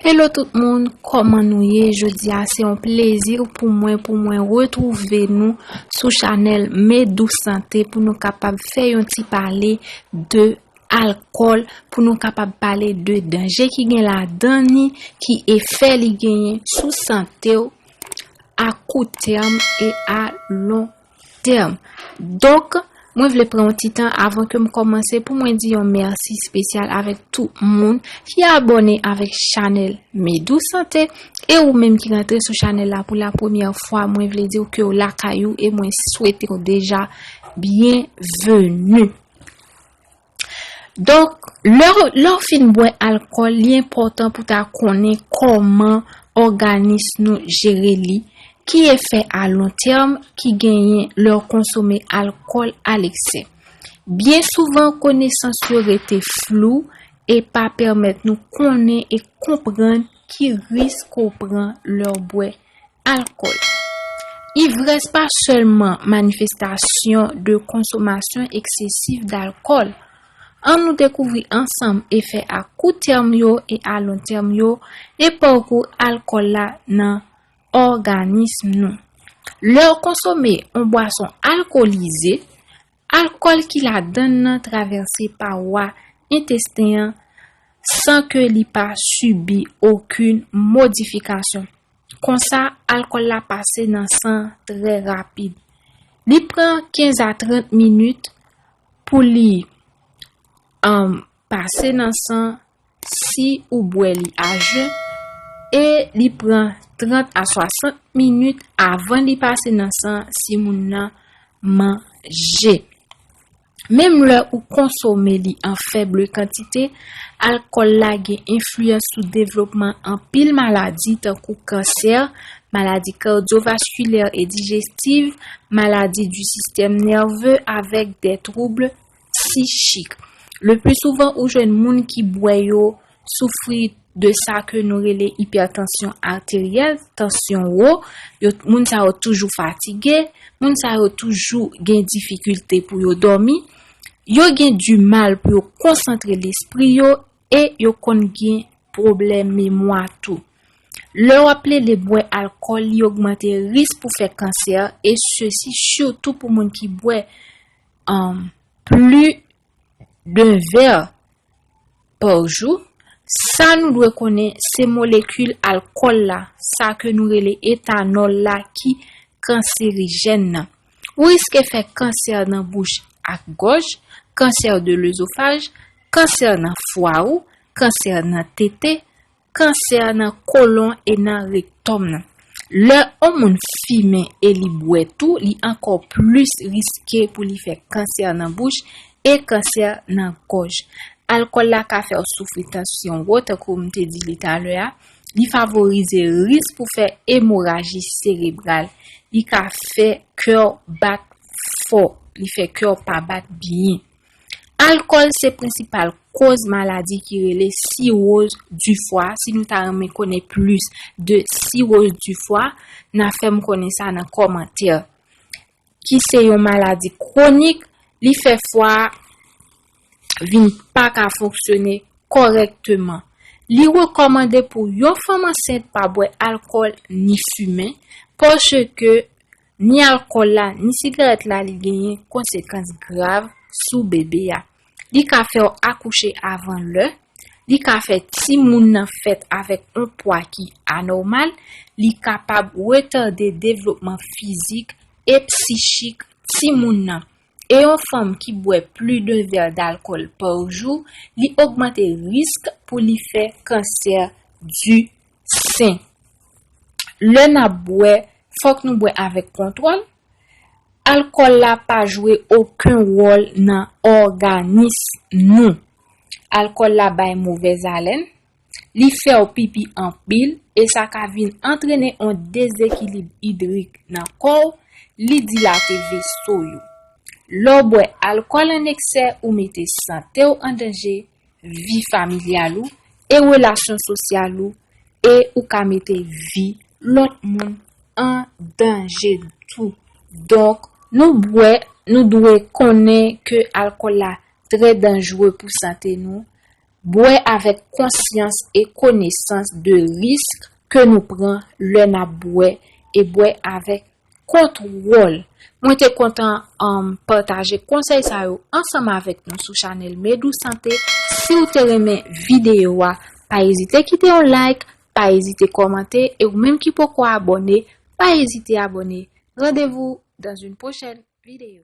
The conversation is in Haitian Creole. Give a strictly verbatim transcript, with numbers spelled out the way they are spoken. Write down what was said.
Hello tout moun, kòman nou ye? Jodi a se yon plezi pou mwen, pou mwen retwouve nou sou chanèl Medou Sante pou nou kapab fè yon ti pale de alkòl, pou nou kapab pale de danje ki gen ladan li, ki efè li genyen sou sante w a kou tèm e a lon tèm. Donk, mwen vle pran yon ti tan avan ke m kòmanse pou mwen di yon mèsi espesyal avèk tout moun ki abòne avèk chanèl Medou Sante e ou menm ki rantre sou chanèl la pou la premyè fwa, mwen vle di w ke w lakay ou e mwen swete w deja byenveni. Donk, lè, lè w fin bwè alkòl, li enpòtan pou ta konnen kòman òganis nou jere li, ki efè a lon tèm ki genyen lè w konsome alkòl aleksè. Byen souvan, konesans yo rete flou e pa pèmèt nou konnen e konprann ki risk ou pran lè w bwè alkòl. Ivrès pa sèlman manifestasyon de konsomasyon eksesiv dalkòl. Ann nou dekouvri ansanm efè a kou tèm yo e a lon tèm yo e pakou alkòl la nan òganis nou. Lè w konsome yon bwason alkolize, alkòl ki ladan l nan travèse pawa entesten an san ke li pa sibi okenn modifikasyon. Konsa, alkòl la pase nan san trè rapid. Li pran kenz a trant minit pou li, um, pase nan san si ou bwè li a jen, e li pran trant a swasant minit avan li pase nan san si moun nan manje. Menm lè ou konsome li an fèb kantite, alkòl la gen enfliyans sou devlopman anpil maladi tankou kansè, maladi kadyovaskilè e dijestiv, maladi di sistèm nève avèk de twoub sichik. Le pli souvan ou jwenn moun ki bwè yo soufri de sa ke nou rele ipètansyon ateryèl, tansyon wo, yo, moun sa yo toujou fatige, moun sa yo toujou gen difikilte pou yo dòmi, yo gen dimal pou yo konsantre lespri yo e yo konn gen pwoblèm memwa tou. Lè w ap plede bwè alkòl, li ogmante risk pou fè kansè, e sesi sitou pou moun ki bwè, um, pli de vè pa jou. Sa nou dwe konnen, se molekil alkòl la, sa ke nou rele etanòl la, ki kanserijèn nan. Ou riske fè kansè nan bouch ak gòj, kansè de lezofaj, kansè nan fwa ou, kansè nan tete, kansè nan kolon e nan rektòm nan. Lè yon moun fimen e li bwè tou, li ankò plis riske pou li fè kansè nan bouch e kansè nan gòj. Alkòl la ka fè w soufri tansyon wo, tankou m te di li talè a. Li favorize risk pou fè emoraji serebral. Li ka fè kè w bat fò. Li fè kè w pa bat byen. Alkòl se prensipal koz maladi ki rele siwoz di fwa. Si nou ta renmen konnen plis de siwoz di fwa, n a fè m konnen sa nan kòmantè. Ki se yon maladi kwonik, li fè fwa a vin pa ka fonksyone kòrèkteman. Li rekòmande pou yon fanm ansent pa bwè alkòl ni fimen, paske ni alkòl la, ni sigarèt la, li genyen konsekans grav sou bebe a. Li ka fè w akouche avan lè, li ka fè timoun nan fèt avèk yon pwa ki anòmal, li kapab retade devlopman fizik e psichik timoun nan. E yon fanm ki bwè plis de vè dalkòl pa jou, li ogmante risk pou li fè kansè di sen. Lè n ap bwè, fòk nou bwè avèk kontwòl. Alkòl la pa jwe okenn wòl nan òganis nou. Alkòl la bay movèz alèn, li fè w pipi anpil e sa ka vin antrene yon dezekilib idrik nan kò w, li dilate veso yo. Lè w bwè alkòl an eksè, ou mete sante w an danje, vi familyal ou e relasyon sosyal ou, e ou ka mete vi lòt moun an danje tou. Donk, nou bwè, nou dwe konnen ke alkòl la trè danjere pou sante nou, bwè avèk konsyans e konesans de risk ke nou pran lè n ap bwè, e bwè avèk kontwòl. Mwen te kontan, um, pataje konsèy sa yo ansanm avèk nou sou chanèl Medou Sante. Si w te renmen videyo a, pa ezite kite yon like, pa ezite kòmante, e ou menm ki poko abòne, pa ezite abòne. Rendez-vous dans une prochaine vidéo.